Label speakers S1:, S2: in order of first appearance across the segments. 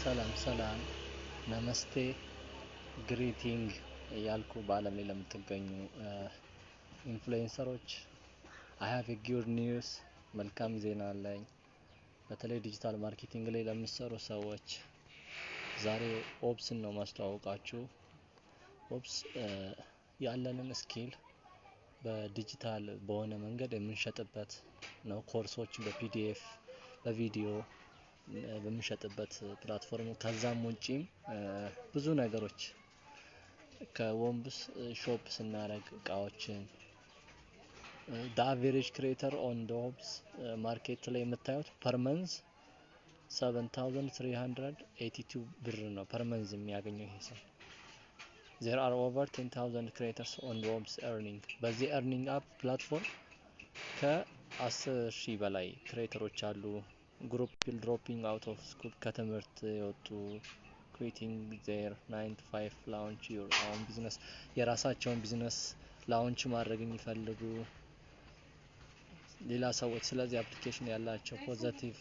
S1: ሰላም ሰላም፣ ነመስቴ፣ greeting እያልኩ በዓለም ላይ ለምትገኙ influencer ኦች I have a good news፣ መልካም ዜና አለኝ። በተለይ digital marketing ላይ ለምትሰሩ ሰዎች ዛሬ ኦፕስን ነው ማስተዋወቃችሁ። ኦፕስ ያለንን skill በዲጂታል በሆነ መንገድ የምንሸጥበት ነው። ኮርሶችን በ PDF፣ በቪዲዮ በምንሸጥበት platform፣ ከዛም ውጪም ብዙ ነገሮች ከወንብስ shop ስናደርግ እቃዎችን the average creator on the ኦፕስ market ላይ የምታዩት per month 7382 ብር ነው per month የሚያገኘው ይሄ ሰው። There are over 10,000 creators on the ኦፕስ earning። በዚህ earning app platform ከ10,000 በላይ creator ኦች አሉ። Group dropping out of school፣ ከትምህርት የወጡ፣ quitting their 9 to 5, launch your own business፣ የራሳቸውን business launch ማድረግ የሚፈልጉ ሌላ ሰዎች ስለዚህ application ያላቸው positive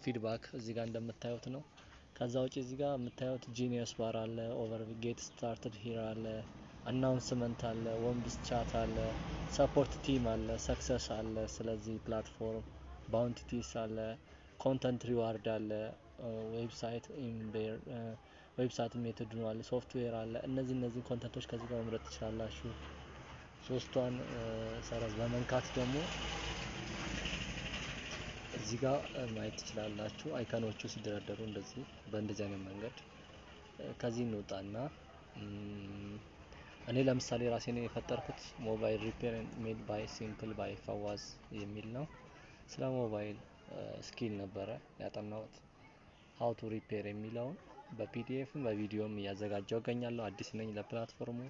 S1: feedback እዚህ ጋር እንደምታዩት ነው። ከዛ ውጭ እዚህ ጋር የምታዩት Genius Bar አለ፣ over get started here አለ፣ announcement አለ፣ ወንብስ chat አለ፣ support team አለ፣ success አለ። ስለዚህ platform bounties አለ፣ content reward አለ፣ website website method ነው አለ፣ ሶፍትዌር አለ። እነዚህ content ኦች ከዚህ ጋር መምረጥ ትችላላችሁ። ሶስቷን ሰረዝ በመንካት ደግሞ እዚህ ጋር ማየት ትችላላችሁ። Icon ኦቹ ሲደረደሩ እንደዚህ በእንደዚህ አይነት መንገድ። ከዚህ እንውጣና እኔ ለምሳሌ ራሴን የፈጠርኩት "Mobile repair made by simple by ፈዋዝ" የሚል ነው። ስለ ሞባይል skill ነበረ ያጠናሁት። How to repair የሚለውን በ PDF ም በቪዲዮም እያዘጋጀው እገኛለሁ። አዲስ ነኝ ለ platform ኡ።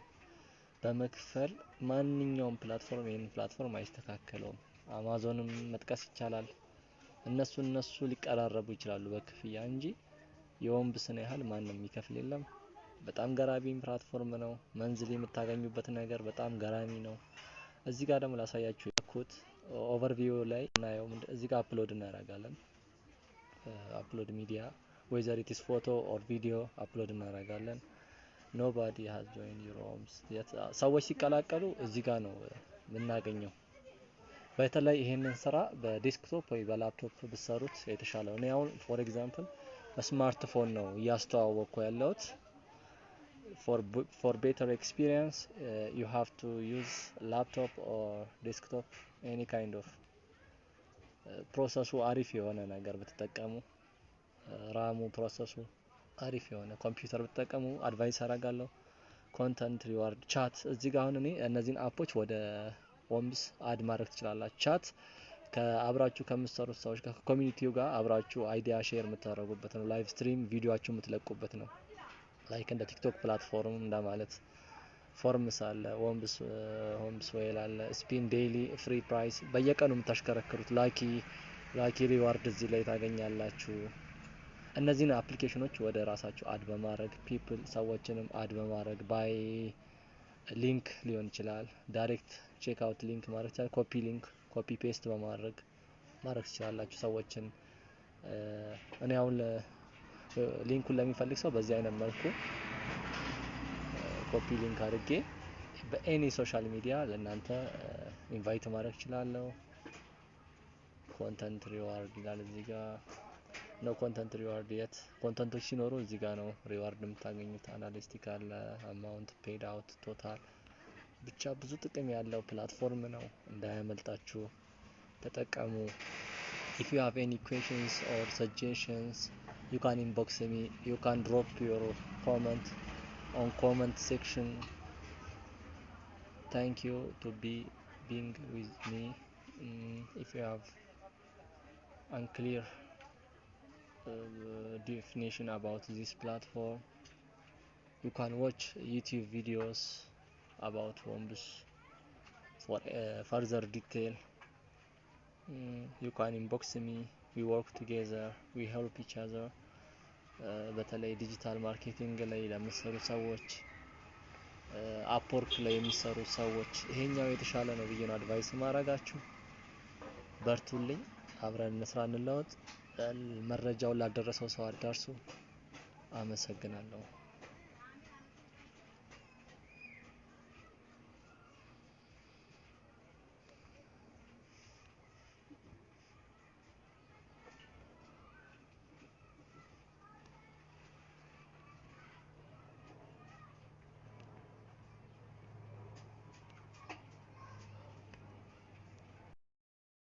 S1: በመክፈል ማንኛውም platform ይህን platform አይስተካከለውም። አማዞንም መጥቀስ ይቻላል። እነሱ ሊቀራረቡ ይችላሉ በክፍያ እንጂ የወንብስን ያህል ማንም የሚከፍል የለም። በጣም ገራሚ platform ነው። Monthly የምታገኙበት ነገር በጣም ገራሚ ነው። እዚህ ጋር ደግሞ ላሳያችሁ ያልኩት overview ላይ እናየው። እዚህ ጋር upload እናደርጋለን። Upload media, whether it is photo or video, upload እናደርጋለን። Nobody has join your ኦምስ። ሰዎች ሲቀላቀሉ እዚህ ጋር ነው የምናገኘው። በተለይ ይሄንን ስራ በ desktop ወይ በላፕቶፕ ብትሰሩት የተሻለ። እኔ አሁን for example በ ስማርትፎን ነው እያስተዋወቅኩ ያለሁት። For better experience, you have to use laptop or desktop, any kind of process ኡ አሪፍ የሆነ ነገር ብትጠቀሙ፣ RAM ኡ process ኡ አሪፍ የሆነ ኮምፒውተር ብትጠቀሙ advice አደርጋለሁ። Content reward፣ chat፣ እዚህ ጋር አሁን እኔ እነዚህን app ኦች ወደ ወንብስ add ማድረግ ትችላላችሁ። Chat ከአብራችሁ ከምትሰሩት ሰዎች ጋር፣ ከ community ው ጋር አብራችሁ idea share የምታደርጉበት ነው። Live stream ቪዲዮአችሁ የምትለቁበት ነው። Like እንደ ቲክቶክ platform እንደማለት። Forms አለ፣ ወንብስ wheel አለ፣ spin daily free prize፣ በየቀኑ የምታሽከረክሩት lucky reward እዚህ ላይ ታገኛላችሁ። እነዚህን application ኦች ወደ ራሳችሁ add በማድረግ፣ people ሰዎችንም add በማድረግ፣ by link ሊሆን ይችላል፣ direct checkout link ማድረግ ይችላል፣ copy link፣ copy paste በማድረግ ማድረግ ትችላላችሁ። ሰዎችን እኔ አሁን link ኡን ለሚፈልግ ሰው በዚህ አይነት መልኩ copy link አድርጌ በ any social media ለእናንተ invite ማድረግ እችላለሁ። Content reward ይላል እዚህ ጋር ነው። Content reward የት content ኦች ሲኖሩ እዚህ ጋር ነው reward የምታገኙት። Analytic አለ፣ amount paid out total፣ ብቻ ብዙ ጥቅም ያለው platform ነው። እንዳያመልጣችሁ፣ ተጠቀሙ። If you have any questions or suggestions, you can inbox me, you can drop your comment on comment section. Thank you to be being with me. If you have unclear definition about this platform, you can watch YouTube videos about Wombs for further detail. You can inbox me. We work together, we help each other. በተለይ digital marketing ላይ ለምትሰሩ ሰዎች Upwork ላይ የሚሰሩ ሰዎች ይሄኛው የተሻለ ነው ብዬ ነው advice ማድረጋችሁ። በርቱልኝ፣ አብረን እንስራ፣ እንለወጥ። መረጃውን ላልደረሰው ሰው አዳርሱ። አመሰግናለሁ።